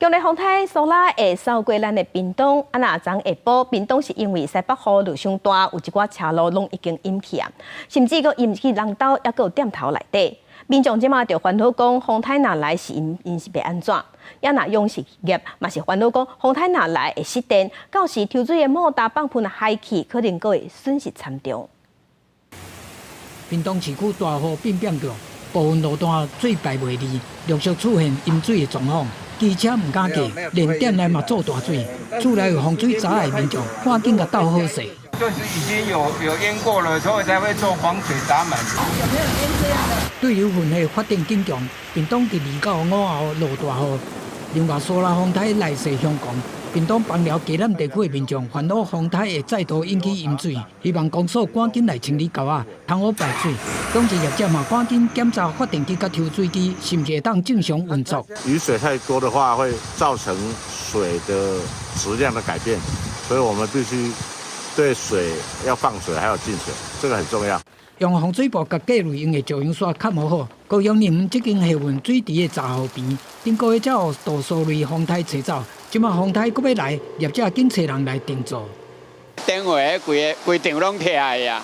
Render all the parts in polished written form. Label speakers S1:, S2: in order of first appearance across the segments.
S1: 強烈風颱蘇拉會掃過咱的屏東，啊若昨下晡，屏東是因為西北雨落傷大，有一寡車路攏已經淹去啊，甚至閣淹去人兜，抑閣有店頭內底。民眾這馬就煩惱講，風颱若來時𪜶𪜶是欲按怎？也若養殖業嘛是煩惱講，風颱若來會失電，到時抽水的莫達放噴海去，可能閣會損失慘重。
S2: 屏東市區大雨變變強，部分路段水排袂離，陸續出現淹水的狀況。機車毋敢過，連店內嘛做大水，厝內有防水閘的民眾，趕緊共鬥好勢。
S3: 就是已經有淹過了，所以才會做防水閘門。
S4: 有沒有淹這樣的？
S2: 對流雲系發展緊強，屏東佇二九午後落大雨。另外，蘇拉風颱來勢兇強，屏東枋寮嘉南地區的民眾煩惱風颱會再度引起淹水，希望公所趕緊來清理溝仔，通好排水。養殖業者嘛趕緊檢查發電機佮抽水機，是毋是會當正常運作。
S5: 雨水太多的話，會造成水的質量的改變，所以我們必須對水要放水，還有進水，這個很重要。
S2: 用防水布共過濾用的石英砂蓋無好，高雄林園這間客運水池的閘河邊，頂個月才予杜蘇芮風颱吹走，這馬風颱閣欲來，業者緊揣人來定做。
S3: 頂回規個規場攏拆的啊，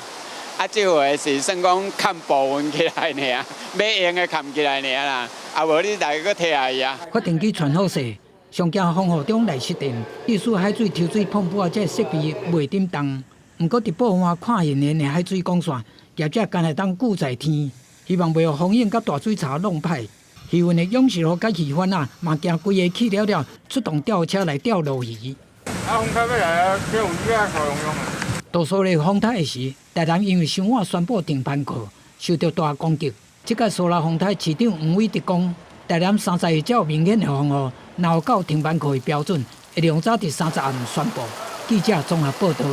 S3: 啊，這回是算講崁部分起來爾，欲用的崁起來爾啦，啊無你來閣拆去啊。
S2: 發電機傳好勢，上驚風雨中來失電，意思海水抽水泵浦啊，這設備袂振動。毋過佇報岸看現的海水管線，業者干焦會當顧在天，希望袂予風湧佮大水槽弄歹。漁運的養殖戶佮魚販啊，嘛驚規个去了了，出動吊車來釣鱸魚。
S3: 啊，風颱欲來啊，這有魚仔夠用用啊。
S2: 杜蘇芮風颱的時，台南因為傷晚宣布停班課，受著大攻擊。這擺蘇拉風颱，市長黃偉哲講，台南30日才有明顯的風雨，若有到停班課的標準，會量早佇30暗宣布。記者綜合報導。